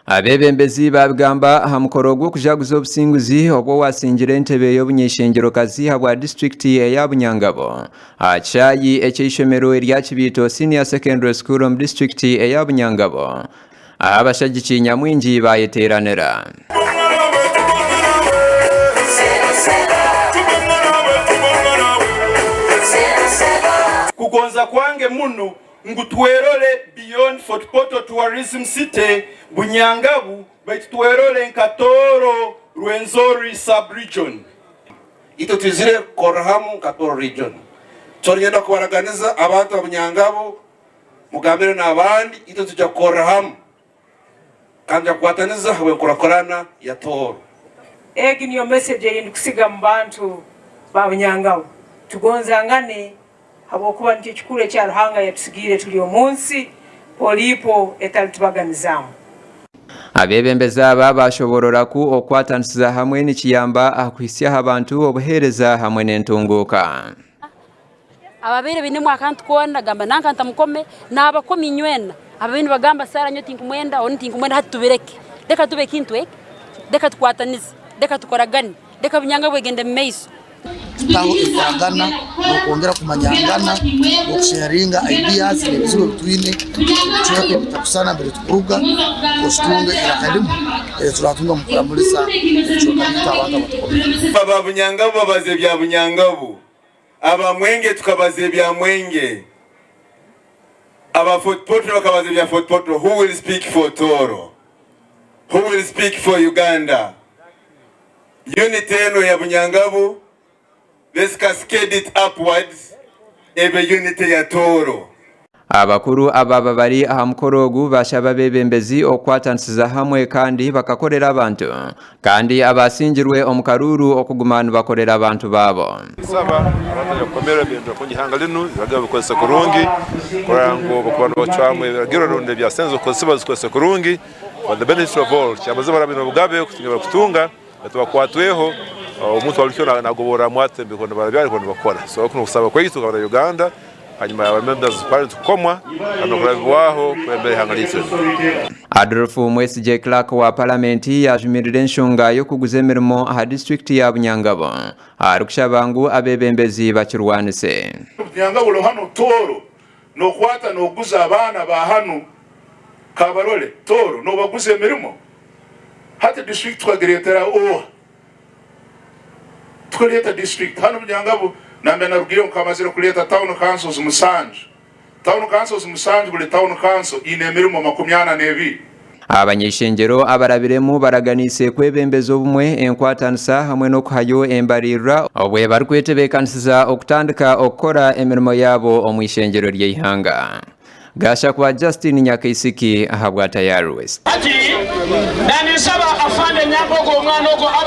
Abeebembezi baabigamba aha mukoro gw'okujaguza obusinguzi obw'owasingire entebe y'obuny'eishengyerokazi ahabwa disiturikiti eya Bunyangabo aha kishaayi eky'eishomero erya Kibiito Senior Secondary School omu disiturikiti eya Bunyangabo ahu abashagiki nyamwingi baayeteeranira. Kugonza kwange muno ngu twerore beyond Fort Portal Tourism City, Bunyangabu baitu twerore nka Tooro Rwenzori Sub-Region. Itwe twizire kukorra hamu nka Tooro Region. Turinyenda kubaraganiza abantu ba Bunyangabu mugambire n'abandi itwe nitwija kukorra hamu kandi nitwija kukwataniza habw'enkurakurana ya Tooro. Egi niyo message ei ndikusiga mu bantu ba Bunyangabu, tugonzangane Habwokuba nikyo kikuru ekya Ruhanga yatusigiire turi omu nsi, polipo etalitubaganizaamu. Abeebembezi aba baashoboorora ku okukwatanisiza hamwe nikiyamba aha kuhitsya aha bantu obuheereza hamwe n'entunguuka. Ababaire bainemu akantu koona gamba nanka ntamukome, naabakoma inywena. Ababaire nibagamba Sara nyowe tinkumwenda, onu tinkumwenda hati tubireke. Leka tube ekintu eki, leka tukwatanize, leka tukoragane, leka Bunyanga bwegende mu maiso. Kutaho enkoragana n'okwongyera kumanyangana n'okusheyaringa ideas n'ebizibu ebi twine ebicweka ebitakushushana mbere tukuruga tutunge eiraka rimwe eri turatunga omu kuramuriza ebicweka byaitu abantu abatukomire. Aba Bunyangabu babaza ebya Bunyangabu, aba Mwenge tukabaza ebya Mwenge, aba Fort Portal bakabaza ebya Fort Portal. Who will speak for Tooro? Who will speak for Uganda? Unity eno ya Bunyangabu, let's cascade it upwards ebe unity ya Tooro. Abakuru abaaba bari aha mukoro ogu baashaba abeebembezi okukwatanisiza hamwe kandi bakakorera abantu kandi abaasingirwe omu karuuru okuguma nibakorera abantu baabo. Nsaba abantu abanyakukomerwe ebendera kurungi ihanga linu, ebiragiro babikozese kurungi kurora ngu obu bakuba nibacwamu ebiragiro rundi ebya sente z'okukozesibwa bazikozese kurungi. For the benefit of all, kyamazima baraaba baine obugabe kutunga ebi barikutunga baitu bakwatweho omuntu arikyo nagoborramu ati ebyo nibarabya nibakora. So oku n'okusaba kwaitu nka bana Uganda hanyuma ya members of parliament kukomwa kandi n'okurabibwaho kwebembera ihanga ryaitu rinu. Adolf Mwesigye Clerk wa Paramenti yaajumirira enshonga y'okuguza emirimo aha disiturikiti ya Bunyangabo arikushaba ngu abeebembezi bakirwanise. Bunyangabo hanu Tooro Nokwata noguza abaana ba hanu Kabarole, Tooro nobaguza emirimo? Hati district tukagiretera oha? Tukareta district hanu Bunyangabu nambere narugireho nkamazire kureta town councils musanju. Town councils musanju buri town council eine emirimo makumyana nebiri. Abany'eishengyero abarabiremu baraganiise kwebembeza obumwe, enkwatanisa hamwe n'okuhayo embariirira obwe barikwetebeekanisiza okutandika okukora emirimo yaabo omu ishengyero ry'eihanga. Gashakwa Justine Nyakaisiki ahabwa Tayari West. Hati, na ninshaba Afande nyambe ogwo omwana ogwo aba.